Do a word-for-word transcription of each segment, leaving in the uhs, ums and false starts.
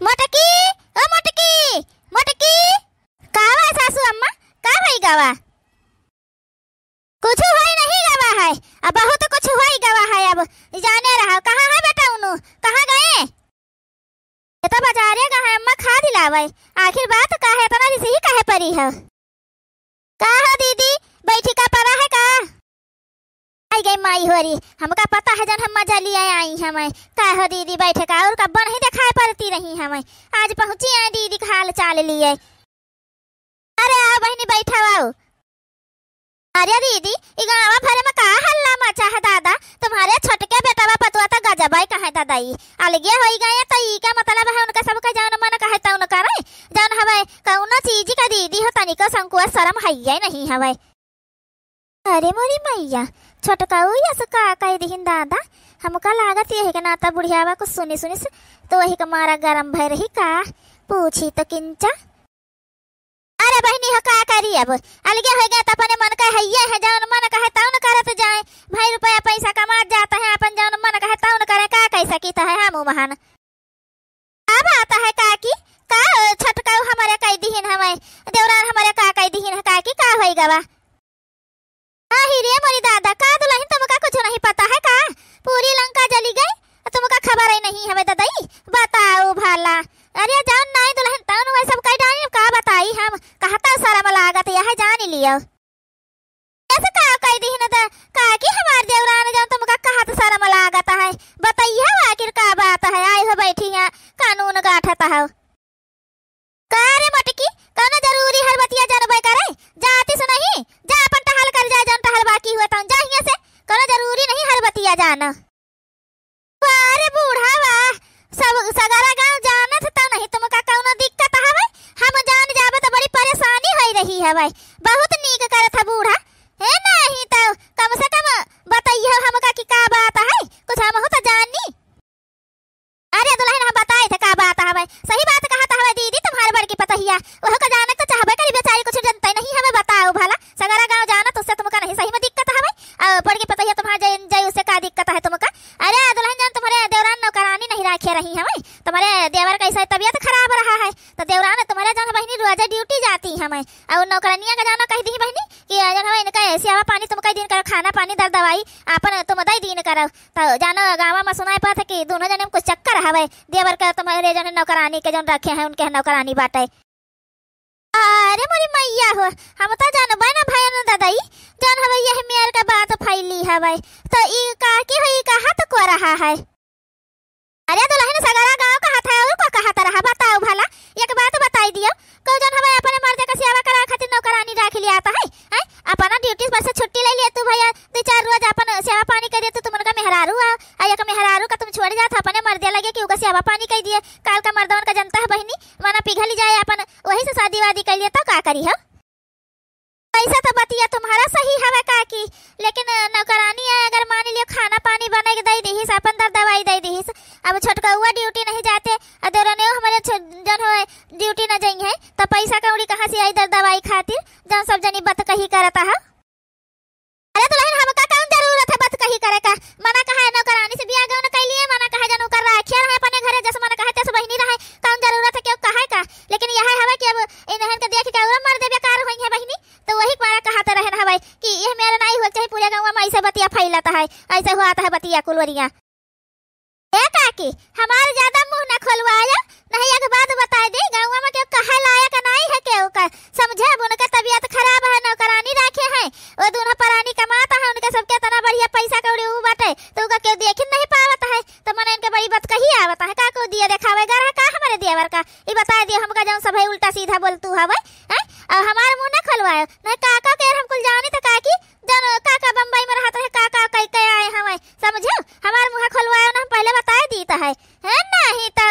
मोटकी, ओ मोटकी, मोटकी। का बा सासू अम्मा, का होई गवा? कुछ होई नहीं गवा है, अब बहुत कुछ होई गवा है। अब जाने रहा, कहाँ है बेटा उनु, कहाँ गए? ये तो बाजारे गए हैं अम्मा, खाद लावे। आखिर बात का है, इतना रिसही काहे परी है? का हो दीदी, बैठी का परा है का? आई गई माई होरी, हमका पता है जन हम मजा लिए आई हमें। का हो दीदी, बैठे का और कब्बो नहीं दिखाई पड़ती रही हमें। आज पहुँची आई दीदी का हाल चाल लिए। अरे आओ बहिनी, बैठा आओ। अरे दीदी, ई गाँव भर में का हल्ला मचा है दादा? तुम्हारे छोटके बेटवा पतुआ तो गजब है कहे दादा, ई अलगे होई गए, तो ई का मतलब है उनका सबका जौन मन कहे तौन करे, जौन हवे कौनो चीज का दीदी हो तनिको संकोच शरम है नहीं हवे। अरे मोरी मैया, छोटकाऊ यस का कह दिहिन दादा, हमका लागत यही के नाता बुढ़ियावा कुछ सुनी सुनी से तो वही के मारा गरम भय रही का, पूछी तो किंचा। अरे बहिनी हो का करी, अब अलगे हो गए तो अपने मन का हइये है, जौन मन कहे तौन करत जाए। भाई रुपया पैसा कमात जाता है, अपन जौन मन कहे तौन करे, का कह सकी तो है हम महान। का बात है काकी? का छोटकाऊ हमारे कह दिहिन हमें, देवरान हमारे का कह दिहिन है काकी, का होई गवा? आही रे मोरी दादा, का दुलहिन तुमका कुछ नहीं पता है का? पूरी लंका जली गई, तुमका खबर ही नहीं हवे ददई, बताओ भला। अरे जौन नाई दुलहिन तौन वही सब कह डाली, का बताई हम, कहता शरम लागत यह जान लियो। ऐसे का कह दिहिन द, का कि हमार देवरान जौन तुमका कहत शरम लागत है, बतैया आखिर का बात है, आई हो बैठी हैं कानून गाठत हो। का रे मोटकी, कौनो जरूरी हर बतिया जानबे करे? जातिस नहीं, जा अपन टहल कर जा, जौन टहल बाकी हुए तौन जा हियां से, कौनो जरूरी नहीं हर बतिया जाना। अरे बूढ़ा वाह, सब सगरा गाँव जानत तौ नहीं तुमका कौनो दिक्कत हवे, हम जान जाबे तो बड़ी परेशानी होई रही हवे। बहुत नीक करत है बूढ़ा, हे नहीं तो कम से कम बतैयो हमका कि का बात है, कुछ हमहू तो जानी। अरे दुलहिन, हम बताए थे का बात हवे, सही बात कहत हवे दीदी, तुम्हारे बड़की पतोहिया, वह का जानत तो चाहबे करी बेचारी, कुछ जनते नहीं हवे, बताओ भला, सगरा गाँव जानत, उससे तुमका नहीं सही में दिक्कत हवे, और बड़की पतोहिया तुम्हारे जय जय, उससे का दिक्कत है तुमका? अरे दुलहिन जान, तुम्हारे देवरान नौकरानी नहीं राखे रही हवे, तुम्हारे देवर कैसा तबीयत खराब रहा है, तो देवरान तुम्हारे जान बहिनी रोजे ड्यूटी जाती हमें, और नौकरानिया का जाना कह दी बहिनी कि जौन हवे इनका सेवा पानी तुम कई दिन करो, खाना पानी दर दवाई आपन तुम दई दिन करो। तो जानो गाँव में सुनाई पात है कि दोनों जने में कुछ चक्कर हवे, देवर के तुम्हारे जने नौकरानी के जौन रखे हैं उनके नौकरानी बाटे। अरे मोरी मैया हो, हम तो जानबे ना भयन ददई, जौन हवे यह मेर के बात फैली हवे। तो ई का की हो, ई कहा तो को रहा है? अरे दुलहिन, सगरा गाँव कहत है, और को कहत रहा, बताओ भला, एक बात बताई दियो, को जौन हवे अपने मर्दे का सेवा करा खातिर नौकरानी राख लिया आता है, हैं? अपना ड्यूटी पर से छुट्टी ले लिए तू भैया, दो चार रोज अपन सेवा पानी कर दे तू, तुमन का मेहरारू आ, आ एक मेहरारू का तुम छोड़ जात अपने मर्दे लगे कि उका सेवा पानी कर दिए, काल का मर्दवन का जनता है बहिनी, मना पिघल जाए अपन, वही से शादी वादी कर लिए तो का करी हो? वैसे तो बतिया तुम्हारा सही हवे काकी, लेकिन नौकरानी है, अगर मान लियो खाना पानी बना के दे दीहिस, अपन दर दवाई दे दीहिस, अब छोटकौआ ड्यूटी नहीं जाते, आ देवरनियो हमारे छो-, जौन हो ड्यूटी न जाई है, तो पैसा कौड़ी कहाँ से आई दर दवाई खातिर, जौन सब जनी बतकही करता है। अरे दुलहिन, हमका कौन जरूरत है बतकही करे का? मना कहा है नौकरानी से बियाह गौन कैलिए, मना कहा जन ओकर राखिया रहे अपने घरे, जस मन कहे तस बहिनी रहे, कौन जरूरत है केहू कहे का? लेकिन यह हवे कि अब इन्हन के देख के और मर्दे बेकार होई है बहिनी, तो वही मारा कहत रहन हवे कि यह मेरा नहीं हुआ चाहे पूरे गाँव में ऐसे बतिया फैलत है, ऐसे हुआ है बतिया कुलवरिया। ए काकी, हमार ज्यादा मुँह न खोलवायो, नहीं एक बात बताई दे, गाँव में केहू कहे लायक नहीं है केहू का, समझे? अब उनका तबीयत खराब है, नौकरानी राखे हैं, वो दोनों परानी कमाता है, उनके सबके इतना बढ़िया पैसा कौड़ी ऊ बाटे, तो उनका केहू देखिन नहीं पावत है, तो मने इनके बड़ी बतकही आवत है, का को दिए देखावे गर है का हमारे देवर का, ई बताई दियो हमका जौन सब है उल्टा सीधा बोलतू हवे, हैं? अब हमार मुँह न खोलवायो, नहीं काका के हम कुल जानी तो काकी, जौन काका बम्बई में रहत रहे, काका कई के आए हवे, समझो? हमार मुँह खोलवायो ना, हम पहले बताए दीत है। है नहीं तो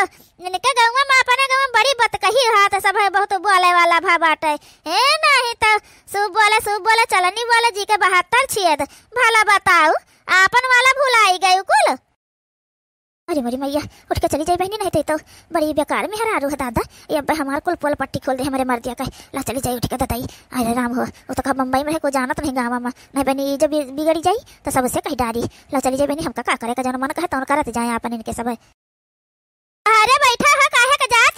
इनके गौवा में, अपने गौवा में बड़ी बतकही होत है, सब है बहुत बोले वाला भा बाटे। है नहीं तो सूप बोले, सूप बोले, चलनी बोले, जी के बहत्तर छेद। भला बताओ, आपन वाला भुलाई गई कुल। अरे मोरी मैया, उठ के चली जाई बहिनी, नहीं तो, तो बड़ी बेकार मेहरारू है दादा। ये अब्बे हमार कुल पोल पट्टी खोल दे हमारे मर्दिया का। ला चली जाई उठ के ददाई। अरे राम हो, वो तो कहा बम्बई में रहे, को जानत नहीं गाँव में। नहीं बहिनी, ये जब बि-, बिगड़ी जाई तो सबसे कही डारी। ला चली जाई बहिनी, हमका का करे का, जौन मन कहे तौन करत जाए आपन इनके सब। अरे बैठा है, काहे के जात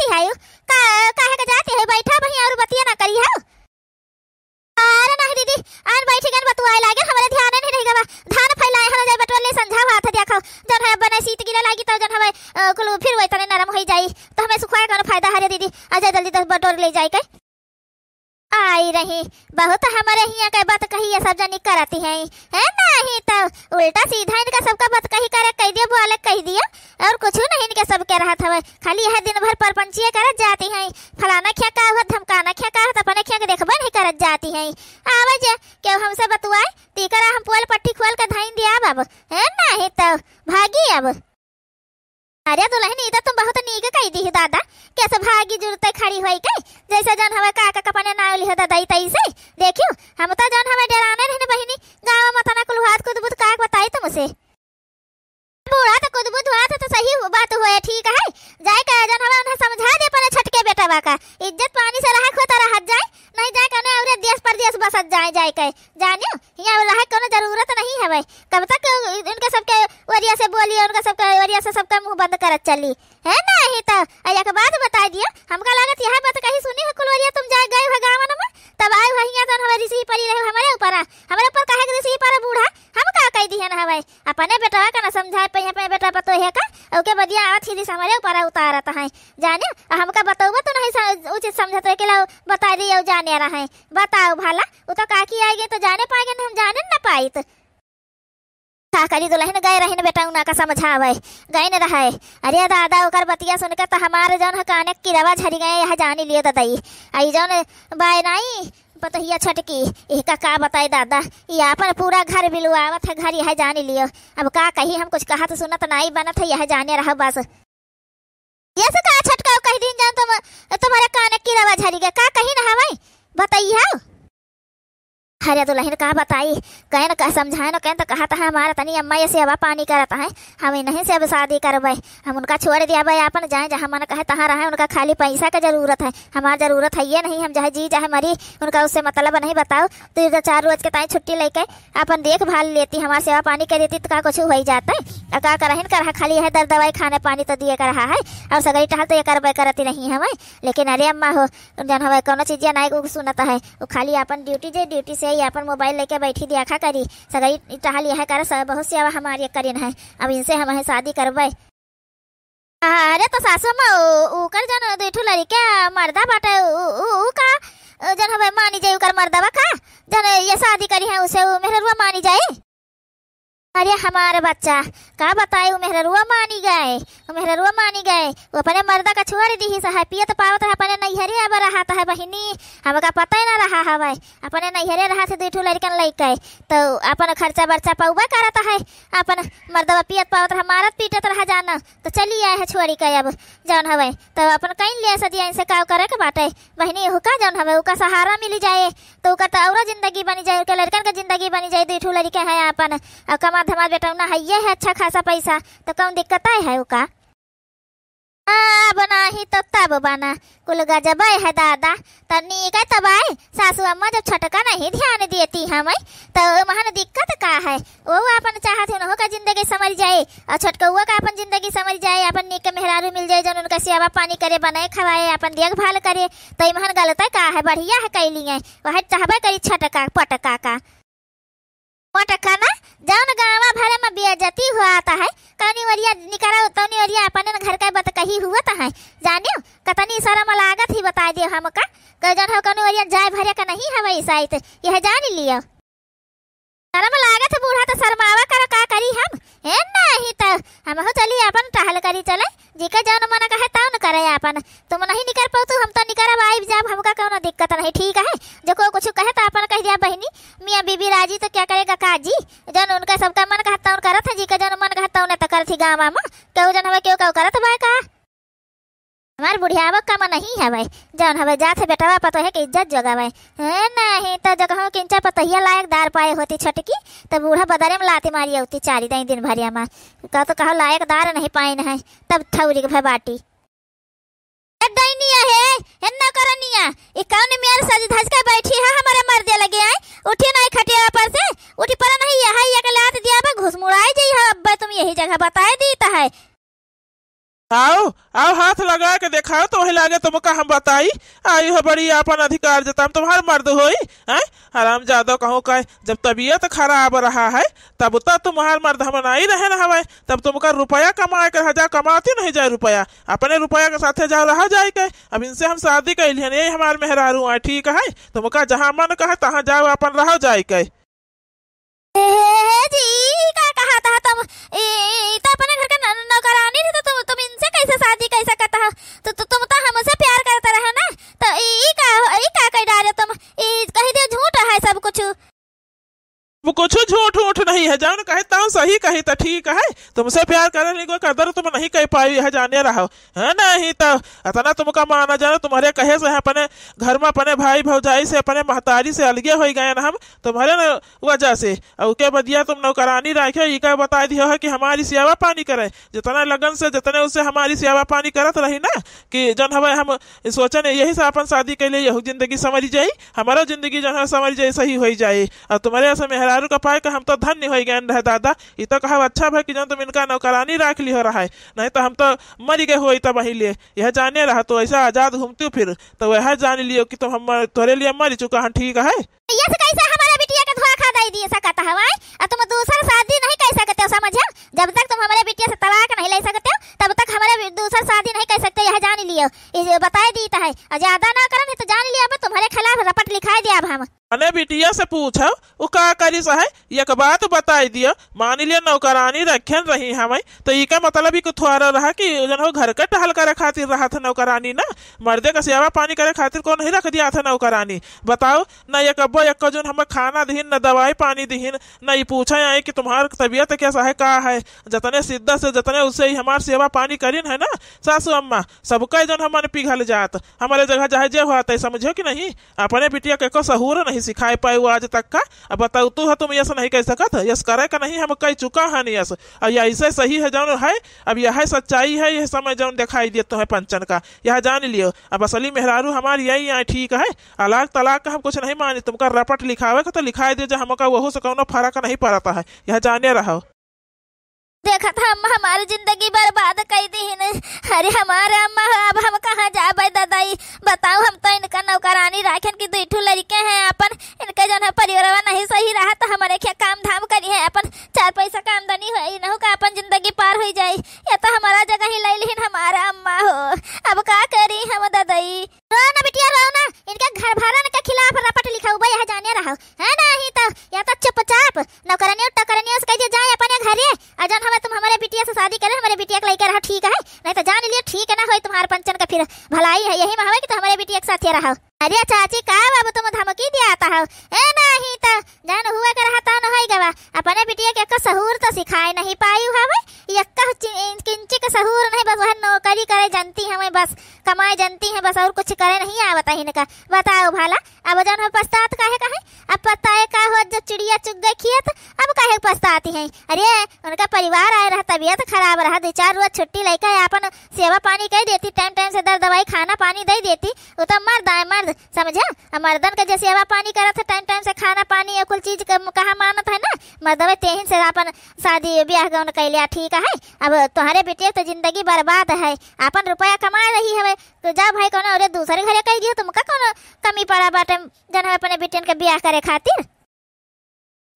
जाई, तो हमें सुखवाए कौनो फायदा है रे दीदी? आ जा जल्दी दस बटोर ले जाए के। आई रही, बहुत हमरे हियाँ के बात कही ये सब जनी करती हैं, है नहीं तो उल्टा सीधा इनका सबका बात कही करे कह दियो, बोले कह दियो, और कुछ नहीं इनके सबके रहत हवे। खाली यह दिन भर परपंचिए करत जाती हैं, फलाना खिया का हुआ, धमकाना खिया का हुआ, अपने खिया के देखबे नहीं करत जाती हैं। आवे जे केहू हमसे बतुआए, तीकरा हम पोल पट्टी खोल के धाइन दिया अब, है नहीं तो भागी अब। अरे दुलहिन, ई तो तुम बहुत नीक कही दी दादा, कैसे भागी जुरते खड़ी होई के, जैसे जौन हवे काका का अपने नाव लिहो दादा, ई तैसे। देखियो, हम तो जौन हवे डेराने नहीं बहिनी, गाँव में तना कुल हाथ कुदबुद का बताई तुमसे। बूढ़ा तो कुदबुद हुआ था तो सही हु-, बात हुए, ठीक है, जाए के जौन हवे उन्हें समझा दे अपने छटके बेटवा का, इज्जत पानी से रहा खोता रहत जाए, नहीं जाए कौनो औरे देश परदेश बसत जाए, जाए के जानियो, हियाँ रहे कौनो जरूरत नहीं हवे। कब तक उनके सबके ओरिया से बोली, उनके सबके ओरिया से सबका मुँह बंद करत चली? है नहीं तो, आ एक बात बताई दियो, हमका लागत यह बात कहीं सुनी है कुल ओरिया तुम जाए गए हो गाँवन में, तब आए हो हियाँ जौन हवे रिसी परी रहे हमरे ऊपर, हमरे ऊपर काहे के रिसी परे बूढ़ा? हम का कह दिहन हवे? अपने बेटवा का न समझाए पे, अपने बेटा पतोहे का, ओके बदिया आवत ही रिस हमरे ऊपर उतारत है, जाने, आ हमका बतौबा तो नहीं स-, उचित समझत रहे के ला बताई दियो जाने रहे। बताओ भला, उ तो काकी आइ गई तो जाने पाइ गई, हम जाने न पाइत। का करी दुलहिन, गए रहिन बेटा उना का समझावे, गए न रहे। अरे दादा, ओकर बतिया सुन के तो हमार जौन है काने किरवा झरी गए, यह जानी लियो ददई। आई जौन बाय नाई पतोहिया छटकी, इहका का बताई दादा, ई आपन पूरा घर बिलुआवत है, घर यह जानी लियो। अब का कही, हम कुछ कहत सुनत नाई बनत है, यह जाने रहो बस। ये से का छटकाव कह दिन जान तुम, तुम्हारे काने किरवा झरी गए, का कही न हवे, बताई हो। अरे दुलहिन का बताई, कहन का समझाए न कहन तो कहत है हमारा तनी अम्मा ये सेवा पानी करत है, हम इन्हीं से अब शादी करबे, हम उनका छोड़ दियाबे आपन, जाए जहाँ मन कहे तहाँ रहे, उनका खाली पैसा के जरूरत है, हमार जरूरत है ये नहीं, हम चाहे जी चाहे मरी, उनका उससे मतलब नहीं। बताओ, तीन चार रोज के ताई छुट्टी लेके आपन देखभाल लेती, हमार सेवा पानी कर देती तो का कुछ हो ही जाता है। और का करहिन कर रहा, खाली यह दर दवाई खाने पानी तो दिए कर रहा है, और सगरी टहल तो ये करबे करती नहीं हमें। लेकिन अरे अम्मा हो, जौन हवे कौनो चीजिया नाई उ सुनत है, उ खाली आपन ड्यूटी जे, ड्यूटी से ही आपन मोबाइल लेके बैठी देखा करी, सगरी टहल यह कर, स-, बहुत सेवा हमार ये करिन है, अब इनसे हम है शादी करबे। अरे तो सासू अम्मा, उ-, उकर जौन दुई ठो लड़िका मर्दा बाटे, उ-, उ-, उ का, जौन हवे मानी जाई उकर मर्दवा का, जौन ये शादी करी है उसे उ मेहररुआ मानी जाई? अरे हमार बच्चा, का बताई, उ मेहररुआ मानी गए, उ मेहररुआ मानी गए, उ अपने मर्दा का छोड़ दिहिस है, पियत पावत है अपने नैहरे अब रहत है बहिनी, हमका पता ही ना रहा हवे, अपने नैहरे रहत है दुई ठो लड़िकन लइके, तो अपन खर्चा बर्चा पउबे करत है, अपन मर्दवा पियत पावत रहा, मारत पीटत रहा जाना, तो चली आए है छोड़ी के अब, जौन हवे, तो अपन कहीं ले सदिया इनसे का करे के बाटे, बहिनी, हुका जौन हवे, उका सहारा मिली जाए, तो उका तो औरा जिंदगी बनी जाए, उनके लड़कन के जिंदगी बनी जाए, दुई ठो लड़िके हैं अपन, और कमा धमा बेटौना है, ये है अच्छा खासा पैसा, तो कौन दिक्कत है उका? अब नाही तो तब बना, कुल गजबे है दादा। तनी के तब आए, सासू अम्मा जब छोटका नहीं ध्यान देती हमें, तो महन दिक्कत का है? वो अपन चाहत है उनहो का जिंदगी समझ जाए, और छोटकउआ का अपन जिंदगी समझ जाए, अपन नीक मेहरारू मिल जाए, जौन उनका सेवा पानी करे, बनाए खवाए, अपन देखभाल करे, तो इमहन गलत का है? बढ़िया है कैली है, वह चाहबे करी छोटका पटका का। मोटका ना, जौन गाँवा भरे में बेइज्जती हुआ आता है, कौनी ओरिया निकरा, तौनी ओरिया अपने न घर का बतकही हुआ तो है। जानियो, कतनी शर्म लागत ही बताई दियो हमका, कि जौन हो कौनी ओरिया जाए भरे का नहीं हवे साइत, यह जान लियो। शर्म लागत है बूढ़ा तो शर्मावा करो, का करी हम? ए नहीं तो हमहू चली अपन टहल करी चले। जिके जौन मन कहे तौन करे आपन। तुम नहीं निकर पाओ तो हम तो निकरब, आइब जाब, हमका कौनो दिक्कत नहीं, ठीक है। जो को कुछ कहे तो आपन कह दिया बहिनी, मियाँ बीबी राजी तो क्या करेगा काजी। जौन उनका सबका मन कहे तौन करत है, जिके जौन मन कहे तौन तो करत ही गाँव में। केहू जौन हवे केहू केहू करत बाय का? हमार बुढ़ियावा कम नहीं हवे, जौन हवे जात है बेटवा पतोहे के इज्जत जोगावे। ए नहीं तो जो कहूँ किंचा पतोहिया लायकदार पाए होती छोटकी, तो बूढ़ा बदरे में लाती मारी होती चारी दई दिन भरिया में। का तो कहो लायकदार नहीं पाइन है, तब ठौरी के भय बाटी। ए डैनिया हे, हेन्ना करनिया, ई कौन मेर सज धज के बैठी है हमारे मर्दे लगे आए? उठी नहीं खटिया पर से, उठी पर नहीं, यह एक लात दिया बा, घुस मुड़ाई जई है, अब्बे तुम यही जगह बताए दीत है। आओ, आओ, हाथ लगाए के देखाओ, तो वही लागे तुमका हम बताई। आई हो बड़ी आपन अधिकार जताम, तुम्हार मर्द होई, हैं? हरामजादो कहूँ का, जब तबीयत खराब रहा है, तब तो तुम्हार मर्द हम नाई रहे न हवे, तब तुमका रुपया कमाए के रहा, जा कमाती नहीं जाए रुपया, अपने रुपया के साथे जाओ रहा जाए के। अब इनसे हम शादी कैली हन, यही हमार मेहरारू आए, ठीक है? तुमका जहाँ मन कहे तहाँ जाओ, अपन रहो जाए के। ए, हे, हे जी, ई का कहत ह तुम? ई, ई त अपने घर के न-, नौकरानी रही, तो तुम, तुम इनसे कैसे शादी कर सकत ह? तो, तो तुम तो हमसे प्यार करत रहे ना, तो ई, ई का, ई का कह डारे तुम? ई कह दे झूठ है सब कुछ। वो कुछ झूठ वूठ नहीं है, जौन कहे तौन सही कही त ठीक है। तुमसे प्यार करे नहीं कोई कदर तुम नहीं कर पाई है, जाने रहो, है नहीं तो इतना तुमका माना जाना, तुम्हारे कहे से है अपने घर में अपने भाई भौजाई से अपने महतारी से अलगे हो गए ना हम, तुम्हारे न वजह से। और के बदिया तुम नौकरानी राखे, ई का बताई दियो है कि हमारी सेवा पानी करे, जितना लगन से, जितने उससे हमारी सेवा पानी करत रही ना, कि जौन हवे हम सोचन यही से अपन शादी कैले, यहू जिंदगी संवरी जाई, हमारो जिंदगी जौन है संवरी जाई, सही होई जाई। और तुम्हारे ऐसे मेहरारू का पाए का हम तो धन्य होई गए रहे दादा। ई तो कहब अच्छा भाई कि जौन तुम इनका नौकरानी राख ली हो रहा है, नहीं तो हम तो मरी गए होई तब वहीं ले। यह जाने रहा तो ऐसा आजाद घूमती फिर, तो वह जान लियो कि तुम हम, तोरे लिए मरी चुका है, ठीक है? यस कैसे हमारे बिटिया के धोखा दे दिए सकत हवाई? आ तुम दूसर शादी नहीं कर सकते हो, समझे? जब तक तुम हमारे बिटिया से तलाक नहीं ले सकते हो, तब तक हमारे बि-, दूसर शादी नहीं कर सकते, यह जान लियो। ये बताए दीत है, और ज्यादा ना करन है तो जान लियो, अब तुम्हारे खिलाफ रपट लिखाई दिया अब हम। अने बिटिया से पूछो, वो का करी सहे? एक बात बताई दियो, मान लियो नौकरानी रखेन रही हमें, तो ई का मतलब ई कुथुआरा रहा कि जन हो घर के टहल करे खातिर रहा था नौकरानी ना, मर्दे का सेवा पानी करे खातिर को नहीं रख दिया था नौकरानी? बताओ, न एक अब्बो एक्को जौन हमें खाना दिहिन, न दवाई पानी दिहिन, न ई पूछे आए कि तुम्हार तबीयत कैसा है, का है। जतने शिद्दत से, जतने उससे ही हमार सेवा पानी करिन है ना, सासू अम्मा, सबका जौन हमन पिघल जात। हमारे जगह चाहे जे होत है, समझो कि नहीं? अपने बिटिया के को सहूर नहीं सिखाए पाए वो आज तक का। अब बताओ, तू है, तुम यस नहीं कह सकत है, यस करे का नहीं, हम कह चुका है यस। और ये ऐसे सही है जौन है, अब यह सच्चाई है, यह समय जौन दिखाई दिया तुम्हें पंचन का, यह जान लियो। अब असली मेहरारू हमारी यही यहाँ ठीक है, अलाक तलाक का हम कुछ नहीं मानी, तुमका रपट लिखावे का तो लिखाए दे, जो हमका वहू से कौनो फर्क नहीं पड़ता है, यह जाने रहो। देखत हम हमारी जिंदगी बर्बाद कई दीहिन। अरे हमारे अम्मा हो, अब हम कहाँ जाबे ददाई? बताओ, हम तो इनका नौकरानी राखन की दुई ठो लड़के हैं अपन, इनके जौन है परिवारवा नहीं सही रहा तो हमारे क्या काम धाम करी है, अपन चार पैसा का आमदनी होई, इनहू का अपन जिंदगी पार होई जाई। ये तो हमारा जगह ही ले लिहिन हमारा अम्मा हो, अब का करी हम ददई? रो ना बिटिया, रो ना, इनके घर भरन के खिलाफ रपट लिखाउबा, यह जाने रहो, है ना? ही तो या तो चुपचाप नौकरनियों टकरनियों से कह दिया जाए अपने घरे, और जौन हमें तुम हमारे बिटिया से शादी करे, हमारे बिटिया के लेके रहो, ठीक है, नहीं तो जान लियो ठीक ना होई तुम्हारे पंचन का फिर भलाई है, यही में हवे कि तो हमारे बिटिया के साथ ही रहो। अरे चाची, का बाबू तुम धमकी दिया आता हो? ए नहीं तो जौन हुए के रहा तौन होई गवा, अपने बिटिया के एक सहूर तो सिखाए नहीं पाई हवे, एक चि-, किंचिक सहूर नहीं, बस वह नौकरी करे जानती हवे, बस कमाए जानती है, बस और कुछ करे नहीं आवत है इनका। बताओ भला, अब जौन हो पछतात काहे काहे? अब पछताए का हो, जब चिड़िया चुग गई खेत, अब काहे पछताती हैं? अरे, उनका परिवार आए रहा, तबीयत खराब रहा, दो चार रोज छुट्टी लेके अपन सेवा पानी कर देती, टाइम टाइम से दर दवाई खाना पानी दे देती, वो तो मर्द आए, मर्द, समझे? अब मर्दन के जे सेवा पानी करत है, टाइम टाइम से खाना पानी, ये कुल चीज के कहा मानत है ना, मर्दवे तेहिन से अपन शादी ब्याह गौन कैलिया, ठीक है? अब तुम्हारे बिटिया तो जिंदगी बर्बाद है, अपन रुपया कमा रही हवे, तो जा भाई, कौनो अउरे दूसरे घरे कहि दियो, तुमका कौनो कमी पड़ा बाटे, जौन है अपने बिटियन के बियाह करे खातिर।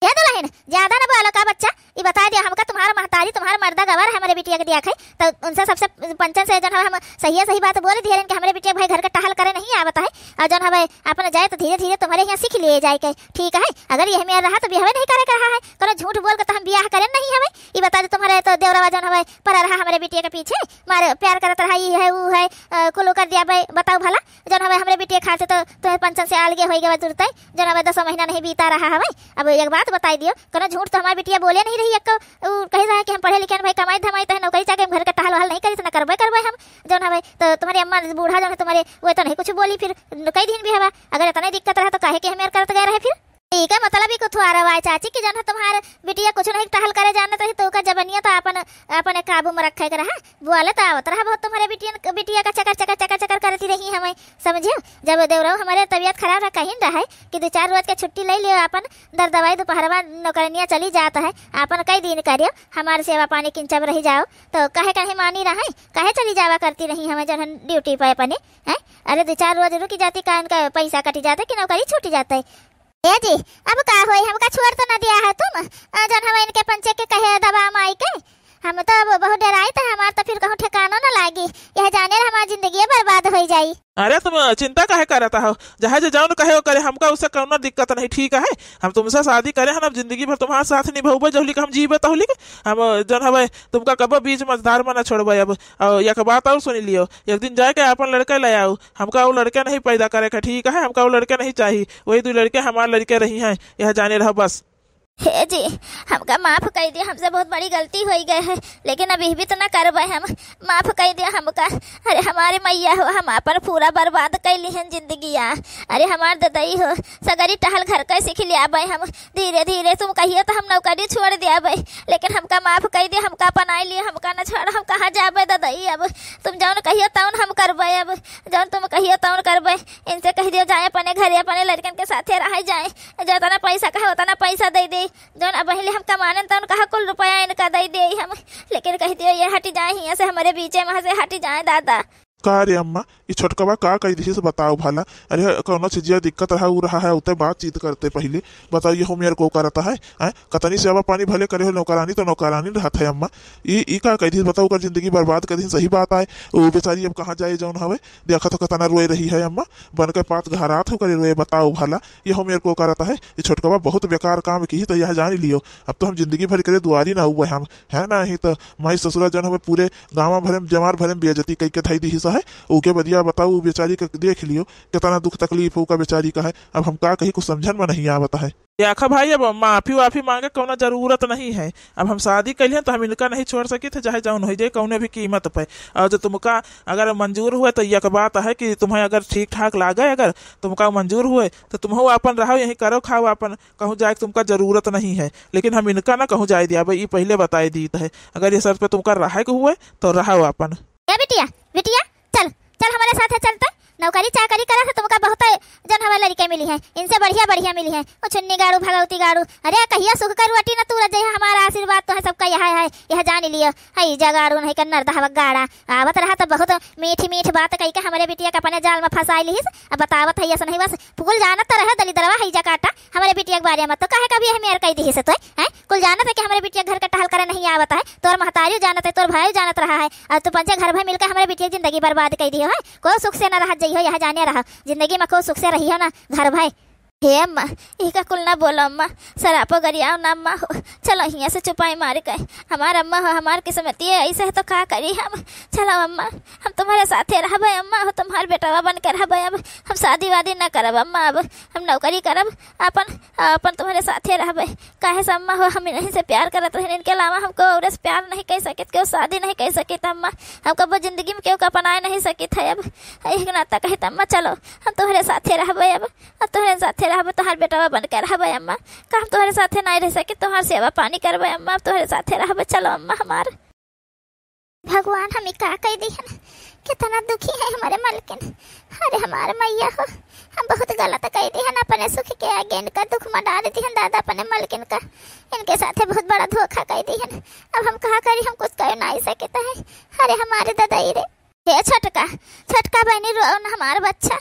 ए दुलहिन, ज्यादा न बोलो का बच्चा, ई बताइ दिया हमका, तुम्हारा महतारी, तुम्हारा मर्दा गवार है हमरे बिटिया के दिया खाई, तो उनसे सबसे पंचन से जौन है हम सही सही बात बोल दिए रहन कि हमरे बिटिया भाई घर के टहल करे नहीं आवत है, और जौन है अपने जाए तो धीरे धीरे तुम्हारे यहाँ सीख लिए जाए के, ठीक है? अगर यही में रहा तो बियाह नहीं करे के रहा है, कौनो झूठ बोल के तो हम बियाह करे नहीं हवे। ई बता दे, तुम्हारे तो देवरवा जौन हवे पड़ा रहा हमरे बिटिया के पीछे, मारे प्यार करत रहा, ई है, ऊ है, अ, कुल कर दिया बे, बताओ भला, जौन हवे हमरे बिटिया खातिर तो तुम्हें पंचन से अलगे होई गवा तुरते, जौन हवे दसों महीना नहीं बीता रहा हवे। अब एक बात बताई दियो, कौनो झूठ तो हमारे बिटिया बोले नहीं रही, एक ऊ कही रहा कि हम पढ़े लिखे न भाई, कमाई धमाई तो है, नौकरी चाकरी, हम घर के टहल वहल नहीं करी, तो न करबे करबे हम, जौन हवे तो तुम्हारी अम्मा बूढ़ा जौन है तुम्हारे, वो तो नहीं कुछ बोली, फिर कई दिन भी हवा, अगर इतना दिक्कत रहा तो काहे के हमें करत गए रहे फिर? ठीक है, मतलब ई कुथुआरा बाय चाची कि जौन है तुम्हार बिटिया कुछ नहीं टहल करे जानत रही, तो ओकर जबनिया तो अपन, अपने काबू में रखे के रहा। बोले तो आवत रहा बहुत तुम्हारे बिटियन, बिटिया का चकर, चकर, चकर, चकर करती रही हमें समझियो, जब देवरऊ हमरे तबियत खराब रहा, कहिन रहे कि दो चार रोज के छुट्टी लइ लियो, आपन दर दवाई दुपहरवा नौकरनिया चली जात है, आपन कई दिन करियो, हमार सेवा पानी किंचब रही जाओ, तो काहे काहे मानी रहे, काहे चली जावा करती रही हमें जौन ड्यूटी पे अपने, हैं? अरे दो चार रोज रुकी जाती, का इनका पैसा कटी जाता कि नौकरी छूटी जाता है? ए जी, अब का होई, हमका छोड़ तो ना दिया है तुम, अ, जौन हम इनके पंचे के कहे दबा माई के, हम तो अब बहुत डराई तो हमार तो फिर कहूँ ठिकानो ना लागी, यह जाने हमार जिंदगी बर्बाद होई जाई। अरे तुम चिंता काहे करत हो, चाहे जे जौन कहे वो करे, हमका उससे कौनो दिक्कत नहीं, ठीक है? हम तुमसे शादी करे हैं, हम जिंदगी भर तुम्हारे साथ निभौबे, जौलिक हम जीबे तौलिक। हम जौन हवे तुमका कबो बीच मझधार में ना छोड़बे। अब और एक बात और सुन लियो, एक दिन जाके आपन लड़का ले आओ, हमका वो लड़के नहीं पैदा करे के, ठीक है? हमका वो लड़के नहीं चाहिए, वही दो लड़के हमार लड़के रही हैं, यह जाने रहो बस। हे जी, हमका माफ कइ दिया, हमसे बहुत बड़ी गलती होइ गए है, लेकिन अब यह भी तो ना करबे हम, माफ कइ दिया हमका। अरे हमारे मैया हो, हम आपन पूरा बर्बाद कइ ली हैं जिंदगिया। अरे हमार ददई हो, सगरी टहल घर का सीख लिया बे हम, धीरे धीरे तुम कहियो तो हम नौकरी छोड़ दिया बे, लेकिन हमका माफ कइ दिया, हमका अपनाई लिया, हमका न छोड़, हम कहाँ जाबे ददई? अब तुम जौन कहियो तौन हम करबे, अब जौन तुम कहियो तौन करबे। इनसे कहि दियो जाए अपने घरे, अपने लड़कन के साथे रह जाए, जितना पैसा कहे उतना पैसा दे दे, जौन अब पहले हम कमाने तौन कहा कुल रुपया इनका दे दे हम, लेकिन कहि दियो ये हट जाए हियाँ से, हमारे बीचे में से हट जाए दादा। का रे अम्मा, ई छोटकवा का कहि दिहिस बताओ भला? अरे कौनो चीजिया दिक्कत रहा, उ रहा है, उते बातचीत करते पहले। बताओ, ये हो मेरे को करता है, हैं? कतनी सेवा पानी भले करे हो नौकरानी, तो नौकरानी रहत है अम्मा। ई, ई का कहि दिहिस बताओ, ओकर जिंदगी बर्बाद कर दिहिस, सही बात आए। वो बेचारी अब कहाँ जाए जौन हवे, देखा तो कतना रोए रही है अम्मा, बन के पात घरात हो करे रोए, बताओ भला, ये हो मेरे को करता है। ये छोटकवा बहुत बेकार काम की ही, तो यह जान लियो, अब तो हम जिंदगी भर करे दुआरी ना हुए हम, है ना? ही तो माई ससुरा जौन हमें पूरे गाँव भरे में, जमार भरे में बेइज्जती कई के धई दिहिस है। ओके बदिया बताओ, उ बेचारी के देख लियो, कितना दुख तकलीफ होगा बेचारी का है। अब हम का कही, कुछ समझन में नहीं आवत है। देखा भाई, अब माफी वाफी मांगे कौनो जरूरत नहीं है। अब हम शादी कैलिहन तो हम इनका नहीं छोड़ सकित है, चाहे जौन हो जाए कौनो भी कीमत पे। और जो तुमका अगर मंजूर हुए तो एक बात है कि तुम्हें अगर ठीक ठाक लागे, अगर तुमका मंजूर हुए तो तुमहू आपन रहो, यहीं करो खाओ आपन, कहूँ जाए के तुमका जरूरत नहीं है। लेकिन हम इनका ना कहूँ जाए दिया भाई, ये पहले बताए दीत है। अगर ये शर्त पे तुमका रहे के हुए तो रहो आपन। ए बिटिया, बिटिया, चल, चल हमरे साथे चलते। नौकरी चाकरी करे से तुमका बहुत जौन हवे लड़के मिली है, इनसे बढ़िया बढ़िया मिली है। वो छुन्नी गाड़ू, भगवती गाड़ू, अरे कहिया सुख कर रोटी न तू रह जाए, हमारा आशीर्वाद तो है सबका यह है, यह जान लियो। है जा गाड़ू नहीं कर नरदहवा गाड़ा, आवत रहा तो बहुत मीठ मीठ बात कही के हमरे बिटिया के अपने जाल में फंसाई लिहिस। अब बतावत है ऐसा नहीं बस, कुल जानत तो रहे दलिदरवा है जा काटा हमरे बिटिया के बारे में, तो काहे कभी यह मेर कही दिहिस तो, हैं? कुल जानत है कि हमरे बिटिया घर का टहल करे नहीं आवत है, तोर महतारी जानत है, तोर भाई जानत रहा है, और तू पंचे घर भाई मिलकर हमरे बिटिया की जिंदगी बर्बाद कर दियो है। को सुख से ना रह जइहो, यह जाने रहा, जिंदगी में को सुख से रहियो ना घर भाई। हे अम्मा, ई का कुल ना बोलो अम्मा, सरापो गरियाओ ना अम्मा हो। चलो हियाँ से चुपाई मार के, हमार अम्मा हो, हमार किस्मतिये ऐसे है तो का करी हम। चलो अम्मा, हम तुम्हारे साथे रहबे अम्मा हो, तुम्हार बेटवा बन के रहबे। अब हम शादी वादी ना करब अम्मा, अब हम नौकरी करब, अपन, अपन तुम्हारे साथे रहबे। काहे से अम्मा हो, हम इन्हीं से प्यार करत रहन, इनके अलावा हमको और से प्यार नहीं कर सकित, केहू शादी नहीं कर सकित अम्मा। हम कबो जिंदगी में केहू का अपनाए नहीं सकित है। अब एक नाता कहित अम्मा, चलो हम तोहरे साथे रहबे, अब, अब तोहरे साथे रहबे, तोहार बेटवा बन के रहबे अम्मा। का हम तोहरे साथे नहीं रह सकित, तोहार सेवा पानी करबे अम्मा, अब तोहरे साथे रहबे, चलो अम्मा हमार। भगवान, हम ई का कह दिहन, कितना दुखी है हमारे मलकिन। अरे हमारे मैया हो, हम बहुत गलत कह दिहन, अपने सुख के आगे इनका दुख में डाल दिहन दादा, अपने मलकिन का, इनके साथे बहुत बड़ा धोखा कह दिहन। अब हम कहा करी, हम कुछ कह नहीं सकते हैं। अरे हमारे ददाई रे। हे छोटका, छोटका बहनी रो ना हमार बच्चा।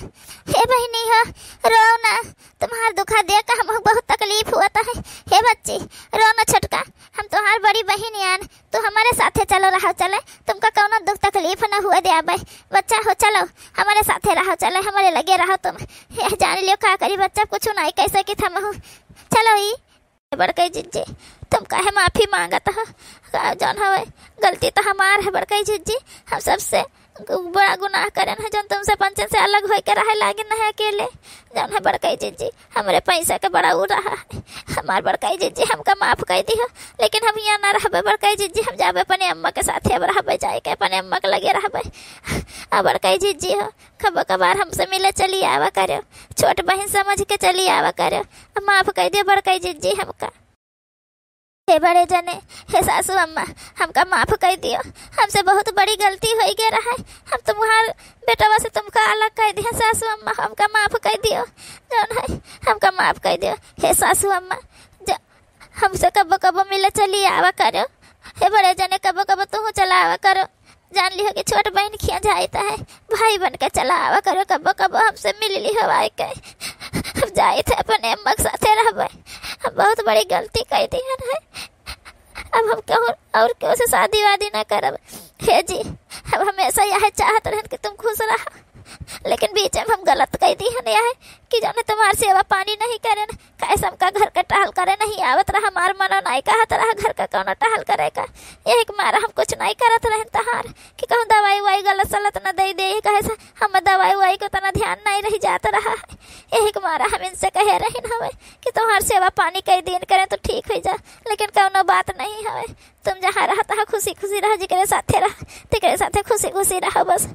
हे बहनी हो, रो ना, तुम्हार दुखा देख के हमहू बहुत तकलीफ हुआ है। हे बच्ची, रो ना छोटका, हम तुम्हार बड़ी बहन यान, तू हमारे साथे चलो, रहो चले, तुमका कौनो दुख तकलीफ न हुए देबे। बच्चा हो चलो, हमारे साथे रहो चले, हमारे लगे रहो तुम। हे जान लियो का करी बच्चा, कुछ नहीं कह सकित हमहू। चलो ई। बड़कई जिज्जी, तुम काहे माफी मांगत हो? का जौन हवे, गलती तो हमार है बड़कई जिज्जी, हम सबसे बड़ा गुनाह करन है जौन तुमसे पंचन से अलग होइके रहे लागिन है अकेले। जौन है बड़कई जिज्जी, हमरे पैसा के बड़ा उ रहा है। हमार बड़कई जिज्जी, हमका माफ कर दिहो, लेकिन हम यहाँ ना रहबे बड़कई जिज्जी, हम जाबे अपने अम्मा के साथे, अब रहबे जाइके अपने अम्मा के लगे रहबे। अब बड़कई जिज्जी हो, कबो कबार हमसे मिले चली आवा करो, छोट बहिन समझ के चली आवा करो। अब माफ कर दियो बड़कई जिज्जी हमका। हे बड़े जने, हे सासू अम्मा, हमका माफ कर दियो, हमसे बहुत बड़ी गलती होइ गए रहा है। हम तुम्हार बेटवा से तुमका अलग कह दिया सासू अम्मा, हमका माफ कह दियो, जौन है हमका माफ कह दियो। हे सासू अम्मा, ज-, हमसे कबो कबो मिले चली आवा करो, हे बड़े जने कबो कबो तू चला आवा करो। जान लिहो कि छोट बहन खिया जाइत है, भाई बन के चला आवा करो, कबो कबो हमसे मिल लिहो आए के। हम जाइत है अपने अम्मा के साथे रहबे, हम बहुत बड़ी गलती कह दिहन है। अब हम कहूँ और केहू से शादी वादी ना करब। हे जी, हम हमेशा यह चाहत रहन कि तुम खुश रहा, लेकिन बीच में हम गलत कह दिहन यह कि जौने तुम्हार सेवा पानी नहीं करेन, कैसे हमका घर का टहल करे नहीं आवत रहा, हमार मनो नहीं कहत रहा घर का कौनो टहल करे का। यही के मारा हम कुछ नहीं करत रहन तहार कि कहूँ दवाई उवाई गलत सलत न दे दे, कहे से हम दवाई उवाई को तना ध्यान नहीं रह जात रहा है। यही के मारा हम इनसे कहे रहन हवे कि तुम्हार सेवा पानी कई दिन करें तो ठीक हो जा, लेकिन कौनो बात नहीं हवे। तुम जहाँ रहा तहाँ खुशी खुशी रहा, जेकरे साथे रहा तेकरे साथे खुशी खुशी रहा बस।